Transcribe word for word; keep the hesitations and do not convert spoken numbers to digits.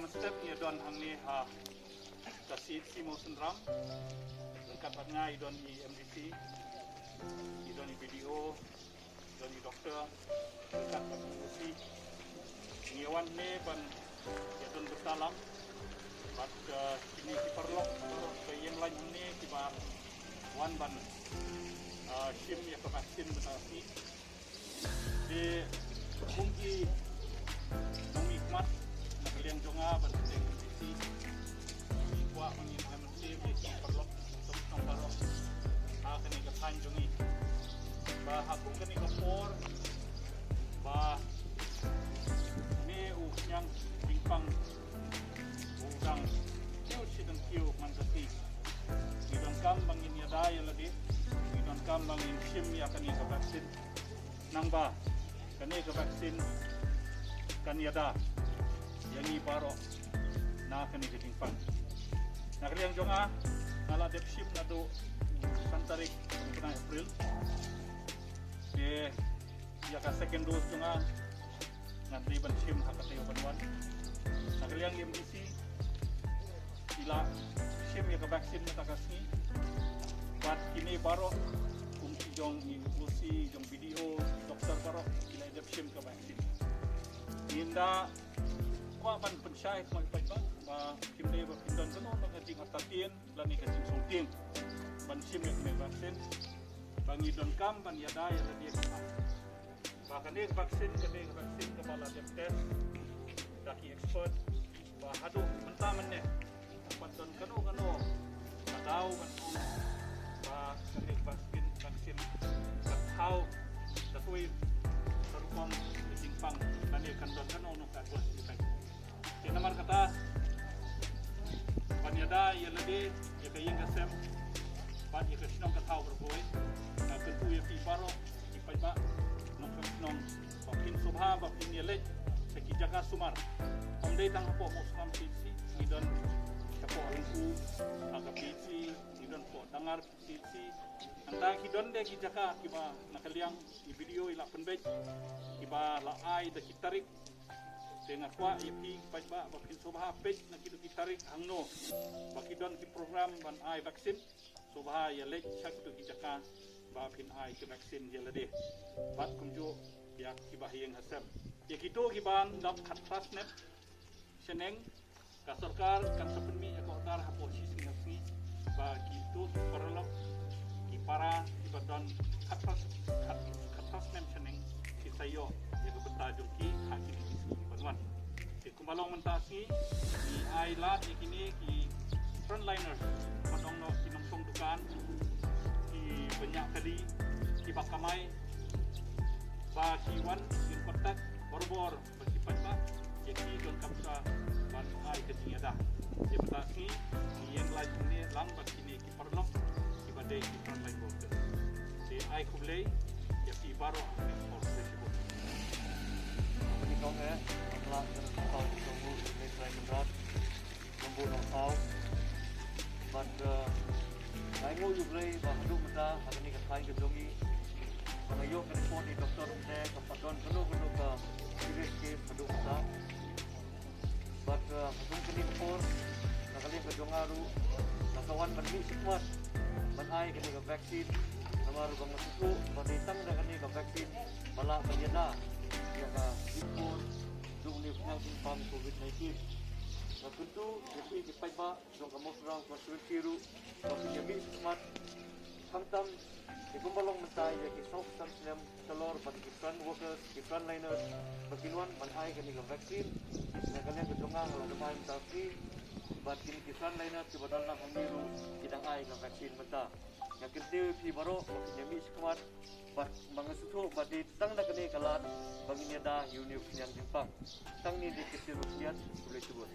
Mynstep ngi don hangne ha ka C H C Mawsynram. Ryngkat bad nga i don i M D C, i don i B D O, i don i doktor, ryngkat bad i O C. Ngi wan hangne ban ïa don bynta lang bad, eh, kine ki paralok baroh ka ïeng lain hangne kiba wan ban, eh, shim ïa ka vaccine mynta ka sngi. Te kum ki nongmihkhmat na ka liang jong nga bad ka liang M D C, ngi kwah ba ngin lem shem ïa ki paralok sngewthuh baroh ha kane ka thaiñ jong ngi, ba ha kum kane ka por ba une u khñiang jingpang u dang kiew shi dang kiew man ka sngi. Ngi donkam ba ngin ïada ïa lade, ngi donkam ba ngin shim ïa kane ka vaccine. Nangba kane ka vaccine kan ïada ïa ngi baroh na kane ka jingpang. Na ka liang jong nga, nga la dep shim naduh san tarik u bnai April. Te ïa ka second dose jong nga ngan dei ban shim ha ka taïew ban wan. Na ka liang M D C i la shim ïa ka vaccine mynta ka sngi. Bad kine baroh kum ki jong i O C, jong B D O, doktor baroh ki la dep shim ka vaccine. Ngin da kwah ban pynshai khmat paidbah ba kim dei ba phin don kano kano ka jingartatien lane ka jingsngewtieng ban shim ïa kane ka vaccine. Ba ngi donkam ban ïada ïa lade ïa ka ba kane ka vaccine, kane ka vaccine kaba la dep test da ki expert ba haduh mynta mynne, ym pat don kano kano ka daw ban ong ba kane ka vaccine, vaccine ka thaw da kawei ka rukom ka jingpang lane kan don kano kano ka adverse effect. Te namar kata, ban ïada ïa lade, ïa ka ïing ka sem bad ïa ka shnong ka thaw baroh kawei, nga kyntu ïa phi baroh ki paidbah nongshong shnong ba phin sngewbha ba phin ïaleit sha ki jaka sumar. Ym dei tang hapoh Mawsynram P H C, ngi don hapoh Rangku ha ka P H C, ngi don hapoh Dangar P H C. Nangta ki don de ki jaka kiba na ka liang i B D O i la pynbeit, kiba la ai da ki tarik. Te nga kwah ïa phi ki paidbah ba phin sngewbha peit na kito ki tarik hangno ba ki don ki program ban ai vaccine. Sngewbha ïaleit sha kito ki jaka ba phin ai ki vaccine ïa lade bad kumjuh ïa kiba ha ïing ha sem. Ïa kito kiban dap khatphra snem shaneng, ka sorkar kan sa pynmih ïa ka order hapoh shisngi ar sngi ba kito ki paralok ki para kiba don khatphra, khat, khatphra snem shaneng ki sa ïoh ïa ka bynta jong ki ha kine ki sngi ban wan. Te kumba long mynta sngi, ngi ai lad ïa kine ki frontliners, ba don noh ki nongshong dukan, ki banyah kali, kiba kamai, ba ki wan kin contact barabor bad ki paidbah, ïa ki donkam sa ban ai ka jingïada. Ïa mynta sngi ngi ïeng lait hangne lang bad kine ki paralok kiba dei ki frontline workers. Te ai khublei ïa phi baroh ha kane ka por. Khublei shibun. Khublei kong eh, khublei kong eh, khublei kong eh, khublei kong eh. Nongbuh nongthaw. Bad, eh, nga ainguh ïa U Blei ba haduh mynta ha kane ka thaiñ ka jong ngi, ba nga ïoh ka report na i doktor, um dei kam pat don kano kano ka serious case haduh mynta. Bad, eh, ha kane ka por na ka liang ka jong nga ruh nga sa wan ban mih shakhmat ban ai kane ka vaccine. Namar ba nga sngewthuh ba dei tang da kane ka vaccine ba lah ban ïada ïa ka jingpang jong une u khñiang jingpang covid nineteen. Nga kyntu ïa phi ki paidbah jong ka Mawsynram constituency ruh ba phin ïa mih shakhmat, khamtam ïa kumba long mynta ïa ki sawphew san snem halor bad ki front workers, ki frontliners ba kin wan ban ai kane ka vaccine. Na ka liang ka jong nga, nga la dep ai mynta sngi bad kine ki frontliners kiba don lang hangne ruh ki dang ai ka vaccine mynta. Nga kyntiew ïa phi baroh ba phin ïa mih shakhmat bad ba nga sngewthuh ba dei tang da kane ka lad ba ngin ïada ïa une u khñiang jingpang. Tang kine ki kyntien ruh, khublei shibun.